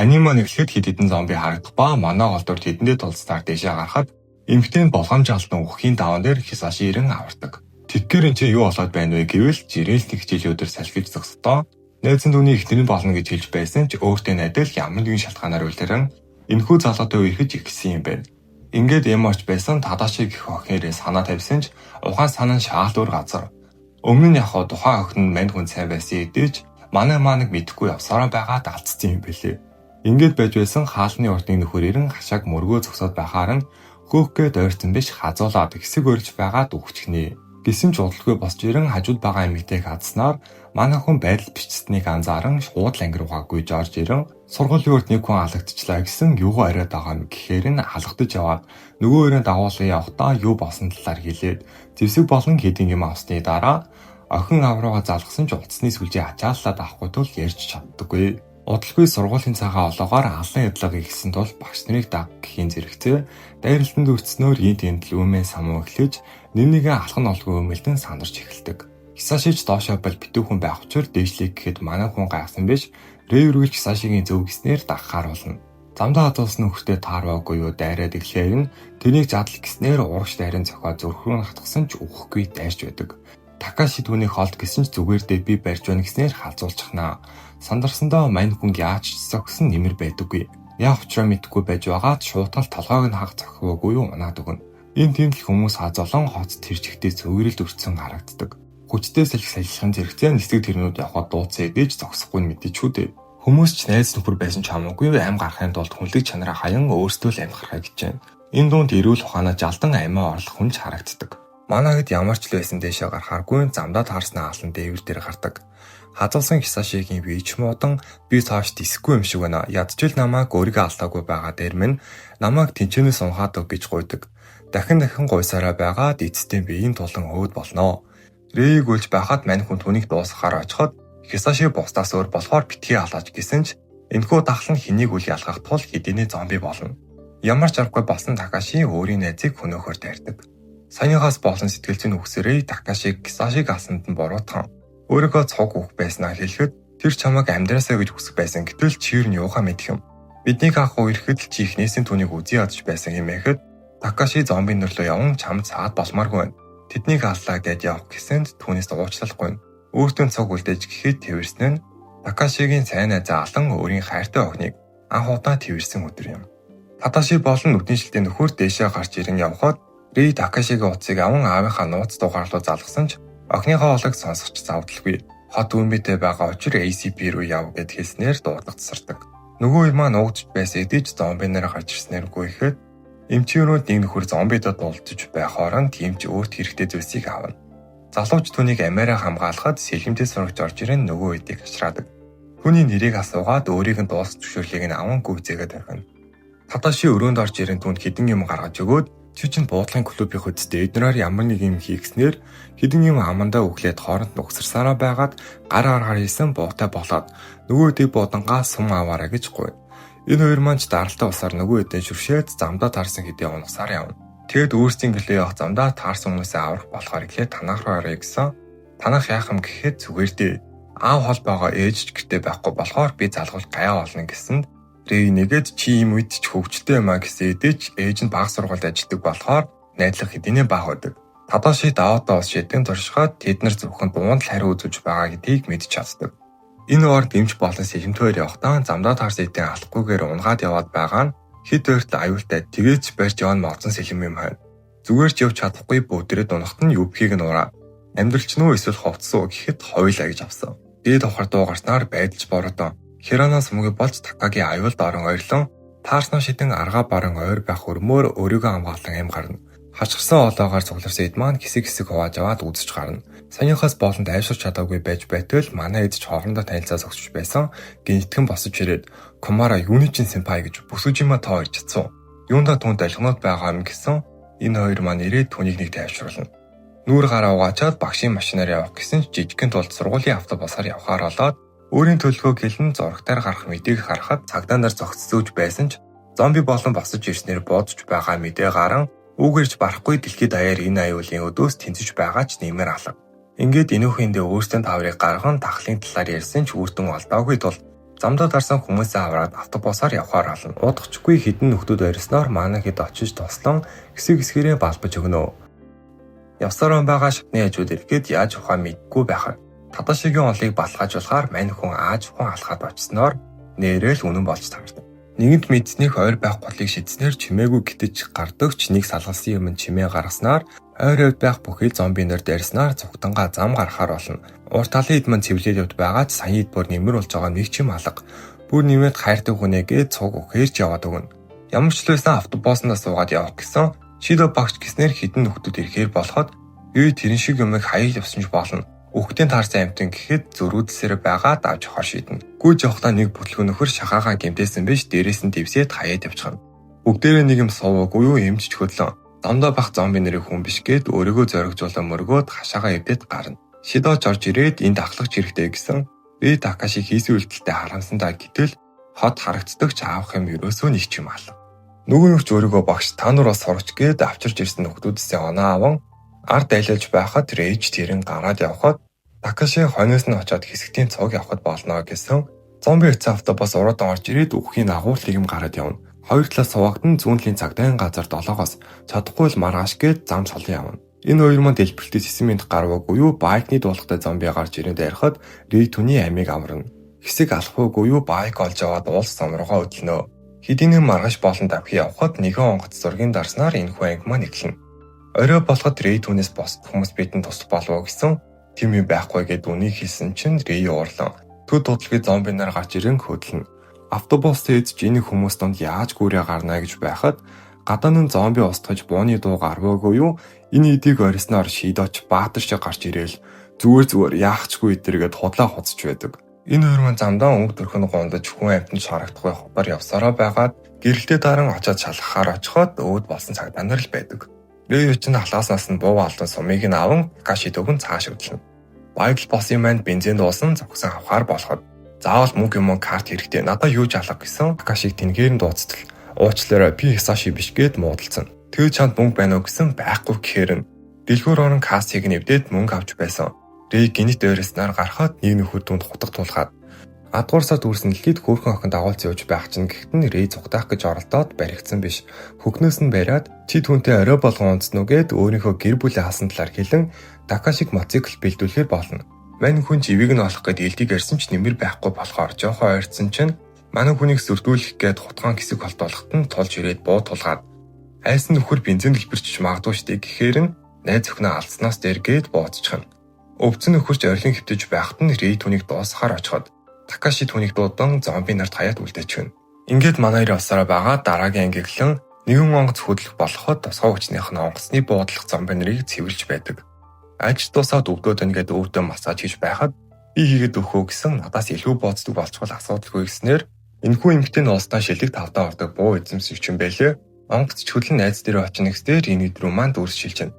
Аниме нэглэхэд хэд хэдэн зомби харагдах ба манай гол дүр тэдэндээ тулцсаар дээшээ гарахад эмэгтэй нь болгоомж алдан үхэхийн даван дээр Хисаши ирэн авардаг. Тэгэхээр эн чинь юу болоод байна вэ гэвэл жирээл нэг хичээлийн өдөр салхилж зогсдоо. Найз нь түүний эхнэр нь болно гэж хэлж байсан ч өөртөө найдал ямар нэгэн шалтгаанаар үлрэн энэхүү залуутай үерхэж эхэлсэн юм байна. Ингээд эморч байсан Тадаши гэх охинороо санаа тавьсан ч ухаан санаа нь шаал өөр газар. Өмнө нь яг хоо тухайн охин нь мань хүн сайн байсан хэдий ч манай мааныг мэдэхгүй явсараа байгаад алдсан юм бэлээ. Ингээд байж байсан хаалны урдны нөхөр ирэн хашааг мөргөө зогсоод байхаар нь хөөх гээд ойртон биш хазуулаад хэсэг өрж байгаад үхчихнэ. Гэсэн ч удалгүй босч ирэн хажууд байгаа эмэгтэйг хадснаар манай хүн байдал бичсэнийг анзааран шууд ланги руугаа гүйж орж ирэн сургуулийн урд нэг хүн алагдчихлаа гэсэн юугаа яриад байгаа юм гэхээр нь алгадаж яваад нөгөө өрөөнд дагуулan явахдаа юу болсон талаар хэлээд зэвсэг болон хэдин юм авсны дараа охин авруугаа залгасан ч утасны сүлжээ ачааллаад авахгүй тул ярьж чаддаггүй. Удалгүй сургуулийн цагаан олоогоор алан ядлага ихсэн тул багш нарыг даг гэхийн зэрэгцээ дайралтанд өртснөөр энд тэнд л үүмэн самуу эхлэж нэг нэгэн алхан олгүй өмөлдөн сандарч эхэлдэг. Хисашич доошоо бол битүүхэн байх учир дээшлэг гэхэд манай хүн гайхсан биш Рэй үргэлж Хисашигийн зөв гэснээр дагахаар болно. Замдаа хадуулсан нөхөртэй таарваагүй юу дайраад ирэхээр нь тэрнийг задал гэснээр урагш дайран зохио зүрх рүү хатгсан ч үхэхгүй дайрч байдаг. Такаши түүнийг холд гэсэн ч зүгээр дээ би барьж байна гэснээр халзуулчихнаа. Сандарсандаа мань хүн яаж ч зогсон нэмэр байдаггүй. Яах учраа мэдэхгүй байж байгаад шуутгал толгойг нь хаг зохиогүй юу унаад өгнө. Энэ тийм л хүмүүс хазолон хоц тэр чигтээ цөврөлд өртсөн харагддаг. Хүчтэй салхи салхилахын зэрэгцээ нисдэг тэрнүүд явхад дууцсан эдэж зогсохгүй нь мэдээч үү дээ. Хүмүүс ч найз нөхөр байсан ч хамаагүй амь гарахын тулд хүнлэг чанараа хаян өөрсдөө л амь гарахаа гэж байна. Энэ дунд эрүүл ухаанаа жалдан амиа орлох хүн ч харагддаг. Манай хэд ямар ч л байсан дээшээ гарахааргүй замдаа таарснаа алан дээвэр дээр гардаг. Хазуулсан Хисашигийн бие ч муудан би цааш дисэхгүй юм шиг байна. Ядчил намайг өөрийгөө алдаагүй байгаа дээр минь намайг тэнчэнээс унхаад өг гэж гуйдаг. Дахин дахин гуйсараа байгаад эцэстэн биеийн тулан өөд болноо. Рэйг үлж байхад мань хүн түүнийг дуусгахаар очиход Хисаши бусдаас өөр болохоор битгий алаач гэсэн ч энэхүү дахлан хэнийг үл ялгах тул хэдийнэ зомби болно. Ямар ч аргагүй болсон Такаши өөрийн найзыг хөнөөхөөр дайрдаг. Саяныхаас болсон сэтгэл зүйн үгсэрээ Такашиг Хисашиг алсанд нь буруутхан өөрийгөө цуг өгөх байснаа хэлэхэд тэр чамайг амьдраасаа гэж хүсэх байсан гэтэл чир нь юугаа мэдэх юм. Биднийг анх үерхэд л чи эхнээсээ түүнийг үзий ядаж байсан хэмээхэд Такаши зомби нөрлөө яван чамд саад болмооргүй байна. Тэднийг аллаа гэд явах гэсэнд түүнээс уучлалгүй. Өөртөө цуг үлдээж гэхэд тэрсэн нь Такашигийн сайн найзаа алан өөрийн хайртай охиныг анх удаа тэрсэн өдөр юм. Тадаши болон нүдний шилтийн нөхөр дээшээ гарч ирэн явхад Рэй Такашигийн утсыг аван аавынхаа нууц дугаар руу залгасан ч охиныхоо хоолойг сонсох ч завдалгүй. Хот үүмэтэй байгаа учир ACP руу яв гэд хэлснээр дуудлага тасардаг. Нөгөө хоёр маань уугдж байсан эдэж зомби нараа гарч ирснээр гүйхэд эмчийн өрөөнд нэг нөхөр зомбидод дуулдаж байх хооронд эмч өөрт хэрэгтэй зүйлсийг авна. Залууч түүнийг амиараа хамгаалахад сэлгэмтэй сурагч орж ирэн нөгөө хэдийг хашраадаг. Түүний нэрийг асуугаад өөрийг нь дуусах зөвшөөрлийг нь аван гүйцээгээд орхино. Тадаши өрөөнд орж ирэн түүнд хэдэн юм гаргаж өгөөд чи чинь буудлын клубын хөдөлтөй эднэрээр ямар нэг юм хийгснээр хэдэн юм амандаа өглөөд хооронд нугсарсараа байгаад гар аргаар хийсэн буутай болоод нөгөө дөг буудангаа сум аваарай гэж гуйна. Энэ хоёр маань ч даралтай усаар нөгөө хэдэн шүршээд замдаа таарсан хэдий унагсаар явна. Тэгэд өөрсдийн гэлээ явах замдаа таарсан хүмүүсээ аврах болохоор эхлээд танах руу орё гэсэн. Танах яах юм гэхэд зүгээр дээ. Аав хол байгаа ээж ч гэртээ байхгүй болохоор би залгуул гай олно гэсэнд Рэй нэгэд чи ийм үед ч хөвгчлээ юм а гэсэн эдэж ээж нь баг сургуульд ажилладаг болохоор найдлага хэдийнэ баг байдаг. Тадаши даваатаа ус шидэн туршихад тэд нар зөвхөн дунд л хариу үзүүлж байгаа гэдгийг мэдж чаддаг. Энэ хооронд эмч болон сэлэмтээр явахдаа замдаа таарсан эдэн алахгүйгээр унгаад яваад байгаа нь хэд ойртол аюултай тэгээч барьж явна модсон сэлэм юм байна. Зүгээр ч явж чадахгүй бүгдрээ дунахт нь юбхийг нь ураа. Амьдралч нүү эсвэл хувцсуу гэхэд хоёулаа гэж авсан. Дээд авахар дуу гарснаар байдалж бородон Хиранаас сумгүй болж Такагийн аюулд орон ойрлон таарснаа шидэн аргаа баран ойр байх өрмөөр өөрийгөө хамгаалан амь гарна. Хачирсан олоогоор цугларсан эд маань хэсэг хэсэг хувааж аваад үзэж гарна. Саяныхаас болонд айширч чадаагүй байж байтал манай эд ч хоорондоо танилцаа зогсож байсан. Гинтгэн босож ирээд Кумара юуны чин сэмпай гэж бүсүүжима тоо ирж чадсан. Юундаа түүнд алхнууд байгаа юм гэсэн энэ хоёр маань ирээд түүнийг нэг тайвшруулна. Нүүр гараа угаачаад багшийн машинаар явах гэсэн ч жижигхэн тулд сургуулийн автобусаар явхаар болоод өөрийн төлөвлөгөөг хэлэн зурагтаар гарах мэдээг харахад цагдаа нар зогсцөөж байсан ч зомби болон босож ирснээр бодож байгаа мэдээ гарan үүгэрч барахгүй дэлхийд даяар энэ аюулын өдөөс тэнцэж байгаа ч нэмэр алга. Ингээд энүүхэндээ өөрсдийн таврыг гарган тахлын талаар ярьсан ч үр дүн олдоогүй тул Замдаа дарсан хүмүүсээ авраад автобусаар явхаар олно. Удахчгүй хэдэн нөхдүүд орилсноор манай хэд очиж туслан хэсэг хэсгэрээ балбаж өгнө. Явсаар байгаа шатны хажууд ирэхэд яаж ухаа мэдгүй байхад Тадашигийн онлыг баталгаажуулахаар мань хүн ааж ухаан алхаад очсноор нээрээ л үнэн болж таардаг. Нэгэнт мэдснийх ойр байх голыг шидснээр чимээгүй гитэж гардагч нэг салгалсан юм чимээ гаргаснаар ойр хавьд байх бүхий зомби нар дайрснаар цугтангаа зам гаргахаар болно. Урт талын эд мань цэвлээд явд байгаа ч саяны эд бүр нэмэр болж байгаа нэг чим алга. Бүр нэмээд хайртай хүнээ гээд цуг өгөхээр ч яваад өгнө. Ямар ч л байсан автобуснаас суугаад явах гэсэн Шидо багч гэснээр хэдэн нөхдүүд ирэхээр болоход юу тэрэн шиг юмыг хаяад явсан ч болно. Үхтийн таарсан амьтан гэхэд зөрүүдсээр байгаа давж явахар шийднэ. Гүйж явахдаа нэг бүтлгүү нөхөр шахаагаа гэмтээсэн биш дээрээс нь дэвсээд хаяад явчихна. Бүгдээрээ нэг юм суваагүй юу эмчж хөдлөн. Замдаа бах зомби нэрийг хүн биш гээд өөрийгөө зоригжуулан мөргөөд хашаагаа эвдээд гарна. Шидоч орж ирээд энд ахлагч хэрэгтэй гэсэн. Би Такаши хийсэн үйлдэлтэй харамсан да гэтэл хот харагддаг ч аавах юм ерөөсөө нэг ч юм алга. Нөгөө нөхч өөрийгөө багш та нар бас сурагч гээд авчирч ирсэн нөхдүүдээсээ оноо аван ард айлж байхад Рейж тэрэн гараад явхад Такаши хойноос нь очиод хэсэгтийн цуг явхад болно гэсэн. Зомби утсан автобус уруудан орж ирээд үхэхийн агуулгыг юм гараад явна. Хоёр талаас сувагдан зүүн талын цагдаагийн газар долоогоос чадахгүй л маргааш гээд зам солон явна. Энэ хоёр манд дэлбэрэлтээ 9 минут гарваагүй юу байкны дуулахтай зомби гарч ирэн дайрахад Рей түүний амийг аварна. Хэсэг алхахуугүй юу байк олж аваад уулс зам руугаа хөдлөнө. Хэдийнэ маргааш болон давхи явхад нэгэн онгоц зургийн дарснаар энэ хүн анги маань эхэлнэ. Орой болоход Рей түүнээс босд хүмүүс бидэнд туслах болов уу гэсэн. Тийм юм байхгүй гэд үнийг хэлсэн чинь Рей уурлан. Төд дуудлагын зомби нар гарч ирэн хөдлөнө. Автобус тээдж энэ хүмүүс донд яаж гүрээ гарна гэж байхад гадаа нь зомби устгаж бууны дуу гарваагүй юу энэ эдийг орилсноор Шидоч баатар шиг гарч ирээл зүгээр зүгээр яахчгүй эдэргээд худлаа хуцч байдаг. Энэ хоёр ман замдаа өнгө төрхөн гондож хүн амьтанд шарагдахгүй хутгаар явсараа байгаад гэрэлтэй даран очиод шалгахаар очиход өөд болсон цагдаа нар л байдаг. Рей чинь халааснаас нь буу алдан сумыг нь аван Такаши дөгөн цааш хөдлөнө. Байг л босын маань бензин дуусан зогсон авахар болоход заавал мөнгө юм карт хэрэгтэй. Надаа юу ч алга гэсэн Такашиг тэнгээр нь дууцтал. Уучлаарай би Хисаши биш гээд муудалцсан. Тэр чамд мөнгө байна уу гэсэн байхгүй гэхээр нь дэлгүүр орон кассыг нэвдээд мөнгө авч байсан. Рей гинэт ойрснаар гарахад нэг нөхөр түнд хутга тулгаад адгуурсаа дүүрсэн дэлхийд хөөрхөн охин дагуулсан явж байх чинь гэхэд нь Рей цугтаах гэж оролдоод баригдсан биш. Хөхнөөс нь бариад чи түүнтэй орой болгон унтсан уу гэд өөрийнхөө гэр бүлээ хасан талаар хэлэн Такашиг мотоцикл бэлдүүлэхээр болно. Мань хүн живийг нь олох гээд элдийг ярьсан ч нэмэр байхгүй болохоор жоохон ойртсон чинь манай хүнийг сүрдүүлэх гээд хутгаан хэсэг холдоолоход нь тулж ирээд буу тулгаад айсан нөхөр бензин дэлбэрчиж магадгүй штэ гэхээр нь найз охиноо алдсанаас дээр гээд бууцчихна. Өвдсөн нөхөрч орилон хэвтэж байхад нь Рей түүнийг дуусгахаар очиход Такаши түүнийг дуудан зомби нарт хаяад үлдээчихвэн. Ингээд манай хоёр явсараа байгаа дараагийн ангиглан нэгэн онгоц хөдлөх болоход тусгай хүчнийх нь онгоцны буудлах зомби нарыг цэвэрлж байдаг. Ажил дуусаад өвдөөд байна гэдээ өвдөө массаж хийж байхад би хийгээд өгөх үү гэсэн надаас илүү бооцдог болчвол асуудалгүй гэснээр энэхүү эмэгтэй нь уулстаа шилэг тавдаа ордог буу эзэмшигч юм байлээ. Онгоц чөлөн найз дээр очино гэснээр энэ өдрөө маань дүрс шилжинэ.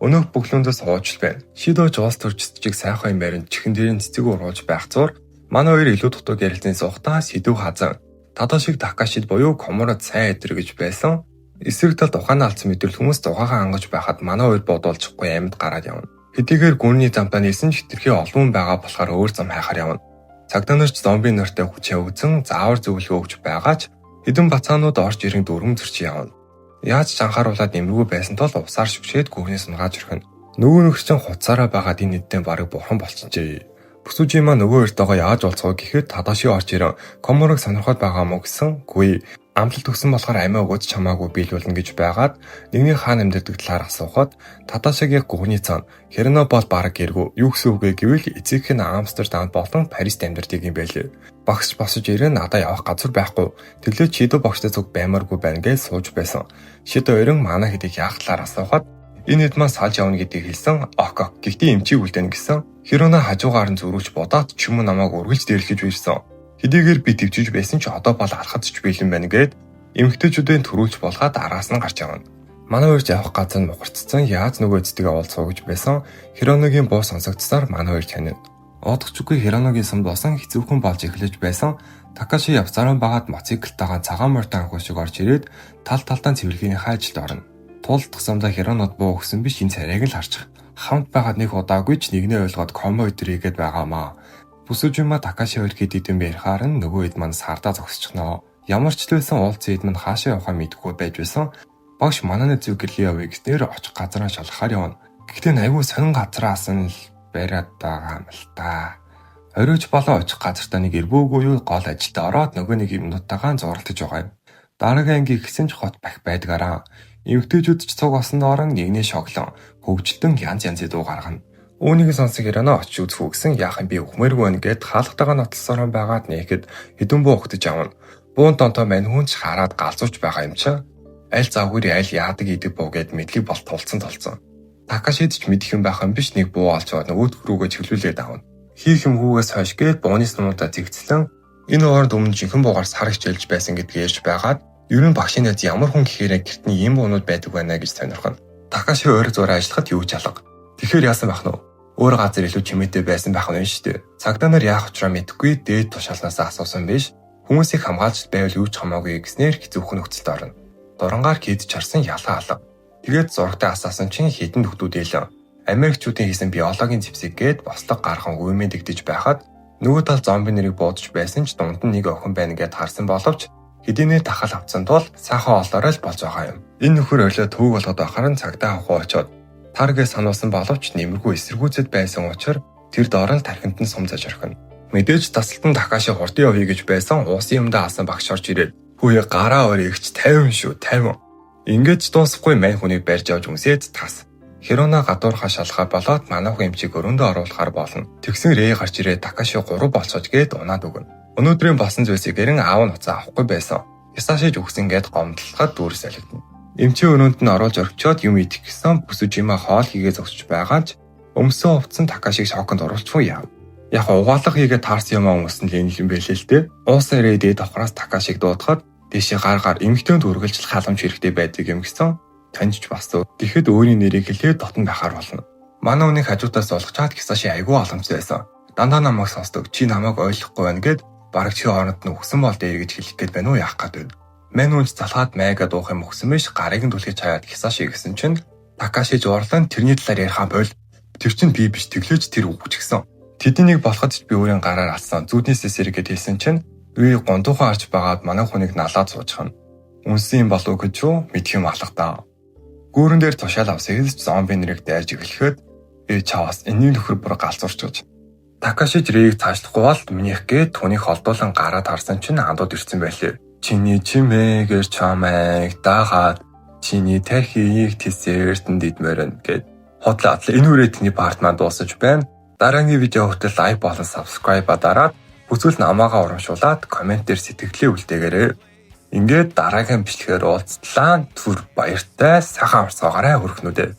Өнөөх бүглөөндөө суужл байна. Шидож улс төрчдчиг сайхан юм барин чихэн дээр нь цэцэг уруулж байх зур манай хоёр илүү дутуу гэрэлтэн суухдаа сэдв хазан. Тадашиг Такашид буюу Комурад сайн эдэр гэж байсан. Эсрэг талд ухаанаа алдсан мэдрэл хүмүүс зугаагаа ангаж байхад манай хоёр бодуулчихгүй амьд гараад явна. Хэдийгээр гүрний замдаа нээсэн ч хэтэрхий олон хүн байгаа болохоор өөр зам хайхаар явна. Цагдаа нар ч зомби нартай хүчээ үзэн заавар зөвлөгөө өгч байгаа ч хэдэн бацаанууд орж ирэн дөрвөн зөрч явна. Яаж ч анхааруулад нэмэргүй байсан тул усаар шүгшээд гүрнээс унгааж орхино. Нөгөө нөхөр чинь хуцаараа байгаад энэ эдэн бараг бурхан болчихжээ. Бүсүүжийн маань нөгөө хоёртойгоо яаж уулзах вэ гэхэд Тадаши орж ирэн Комурог сонирхоод байгаа мó гэсэн. Гүй амлалт өгсөн болохоор амиа өгөөд чамаагүй биелүүлнэ гэж байгаад нэгний хаан амьдардаг талаар асуухад Тадашигийн гугны цаана Херно бол бараг гэргүү. Юу гэсэн үг вэ гэвэл эцэгх нь Амстердамд болон Парист амьдардаг юм байлээ. Багш босож ирэн надаа явах газар байхгүй. Тэглээ Чидо багштай зүг баймааргүй байна гэж сууж байсан. Шидо өрөн манай хэдийг яах талаар асуухад энэ хэд маань салж явна гэдгийг хэлсэн. Ок ок. Гэхдээ эмчийг үлдээнэ гэсэн. Херона хажуугаар нь зөрүүлж бодоод ч юм уу намайг үргэлж дээрлэж ирсэн. Хэдийгээр би төвчж байсан ч одоо бол алхаж ч бэлэн байна гэд эмэгтэйчүүдийн төрүүлж болгоод араас нь гарч явна. Манай хоёрч явах газар нь мухарцсан яаж нөгөө эцтэйгээ уулзах уу гэж байсан. Хероногийн буу сонсогдсоор манай хоёр танина. Одогчгүй Хероногийн сум дуусан хэцүүхэн болж эхлэж байсан. Такаши явцаараа багаад мотоциклтайгаа цагаан морьтой анхуу шиг орж ирээд тал талтаа цэвэрлэгээнийхээ ажилд орно. Туулдах замдаа Херонод буу өгсөн биш энэ царайг л харчих. Хамт байгаад нэг удаагүй ч нэгнээ ойлгоод комо өдр хийгээд байгаамаа. Бусужима Такаши хоёр хэд хэдэн ярихаар нь нөгөө хэд маань сардаа зогсчихноо. Ямар ч л байсан уулзсан хэд маань хаашаа явахаа мэдэхгүй байж байсан. Багш манай нэг зүг гэрлийн явъя гэснээр очих газраа шалгахаар явна. Гэхдээ айгүй сонин газраас нь л бариад байгаа юм л та. Оройч болон очих газартаа нэг эрбүүгүй юу гол ажилдаа ороод нөгөө нэг юмнуудтайгаа зуралтаж байгаа юм. Дараагийн анги ихсэн ч хот бах байдгаараа. Эмэгтэйчүүд ч цуг осон орон нэгнээ шоглон хөгжилтөн янз янзын дуу гаргана. Үүнийг сонсох Хироно очиж үзэх үү гэсэн яах юм би өхмээргүй байна гэд хаалгатайгаа нотлосорон байгаад нээхэд хэдэн буу ухтаж авна. Буун донтоо мань хүн ч хараад галзууч байгаа юм чинь. Аль завгүй аль яадаг идэг буу гэд мэдлэг бол тулцсан толцсон. Такашид ч мэдэх юм байх юм биш нэг буу олж аваад нөгөөдх рүүгээ чиглүүлээд авна. Хийх юмгүйгээс хойш гээд бууны сумуудаа зэгцлэн энэ хооронд өмнө жинхэнэ буугаар сар хичээлж байсан гэдгийг ярьж байгаад ер нь багшийн найз ямар хүн гэхээр гэрт нь ийм буунууд байдаг байна гэж сонирхоно. Такаши ойр зураа ажиллахад юу ч алга. Тэгэхээр яасан байх нь вэ? Өөр газар илүү чимээтэй байсан байх нь шүү дээ. Цагдаа нар яах учраа мэдэхгүй дээд тушаалнаас асуусан биш. Хүмүүсийг хамгаалж байвал юу ч хамаагүй гэснээр хэцүүхэн нөхцөлд орно. Дурангаар кидж харсан ялаа алга. Тэгээд зурагтай асаасан чинь хэдэн нөхдүүд элэн. Америкчүүдийн хийсэн биологийн зэвсэг гээд бослог гарган үймэн дэгдэж байхад нөгөө тал зомби нэрийг буудаж байсан ч дунд нь нэг охин байна гэд харсан боловч хэдийнээ дахал авцсан тул сайхан олоорой л болж байгаа юм. Энэ нөхөр өглөө төвөг болгоод байхаар нь цагдаа авах очоод таргээ сануулсан боловч нэмэргүй эсэргүүцэд байсан учраас тэр доор нь тархинд нь сум заж орхино. Мэдээж тасалтан Такаши хурдан явъя гэж байсан уусын юмдаа алсан багш орж ирээд хүүе гараа өөр ихч 50 шүү 50. Ингээд ч дуусахгүй мань хүнийг барьж авч өмсөөд тас. Хируна гадуурхаа шалгаа болоод манайхан эмчийг өрөөндөө оруулахар болно. Тэгсэн Рэй гарч ирээд Такаши 3 болцоож гээд унаад өгнө. Өнөөдрийн болсон зүйлсийг гэрэн аав нь уцаа авахгүй байсан. Хисашиж өгсөн гээд гомдлоход дүүрс солигдно. Эмчийн өрөөнд нь оруулж орхичоод юм идэх гэсэн Бүсүжима хоол хийгээ зогсож байгаа ч өмсөн хувцсан Такашиг шоконд оруулчихгүй яав. Яг угаалга хийгээ таарсан юм өмсөн л энэ юм байлээ л дээ. Уусан ирээ дээд давхраас Такашиг дуудахад дээшээ гар гар эмэгтэйнд үргэлжлэх халамж хэрэгтэй байдаг юм гэсэн таньж бас зөв. Тэгэхэд өөрийн нэрийг хэлээд дотн байхаар болно. Манай үнийг хажуудаас зулгачаад Хисаши айгүй боломжтой байсан. Дандаа намайг сонсдог. Чи намайг ойлгохгүй байна гэд бараг чи оронд нь өгсөн бол дээр гэж хэлэх гээд байна уу яах гээд байна. Мань үнч залхаад майга дуух юм өгсөн биш гарыг нь түлхэж хаяад Хисаши гэсэн чинь Такаши жуурлан тэрний талаар ярихаа боль. Тэр чинь би биш тэглэж тэр үгч гисэн. Тэднийг болоход ч би өөрийн гараар алсан. Зүүднээсээ сэргээд хэлсэн чинь би гондуухан арч байгаад манай хүнийг налаад суучихна. Үнсэн юм болов гэж юу мэдх юм алга даа. Гүүрэн дээр тушаал авсан хэлж зомби нэрийг дайрж эхлэхэд чаваас энэний нөхөр бүр галзуурч. Такаши Рийг цаашлахгүй бол минийх гээд түүнийг холдуулан гараад харсан чинь андууд ирсэн байлээ. Чиний чимээгээр чамайг дагаад чиний тархийг тэсэртэн дидмээрэн гэд хотлоо. Энэ үрээ тэний part маань дуусаж байна. Дараагийн видео хүртэл like болон subscribe дараад хүсвэл намаагаа урамшуулад comment дээр сэтгэлээ үлдээгээрэй. Ингээд дараагийн бичлэгээр уулзтлаа. Түр баяртай сайхан амарцгаагаарай хөрхнүүдээ.